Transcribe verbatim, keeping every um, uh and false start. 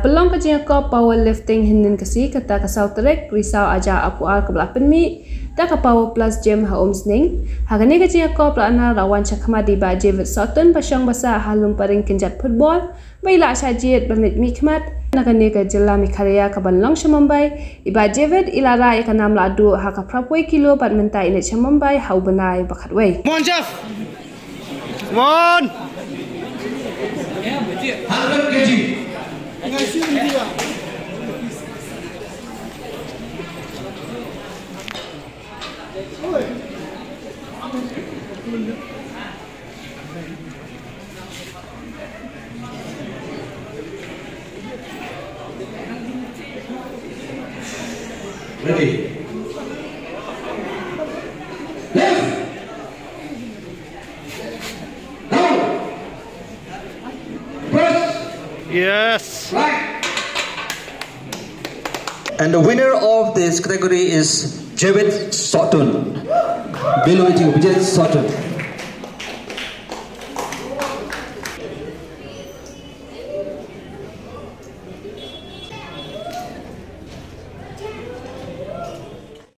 Ka long ka jingïakop powerlifting hynnin ka sngi kata ka saw tarik Risaw arhajar arphew ar kaba la pynmih da ka Power Plus Gym ha Umsning. Ha kane ka jingïakop la nar la wan shakhmat da i Bah Javid Sohtun ba shong ba sah ha lum paring kynjat football ba i la shah jied ban leit mihkhmat na kane ka jylla Meghalaya kaban long sha Mumbai. I Bah Javid i la rah ïa ka nam lahduh ha ka phraphew kilo bad mynta i leit sha Mumbai ha u bnai ba khatwei. Come on, Jeff! Come on! Hundred K G. Ready. Left. Down. Press. Yes. Right. And the winner of this category is Javid Sohtun. Below it, Javid Sohtun.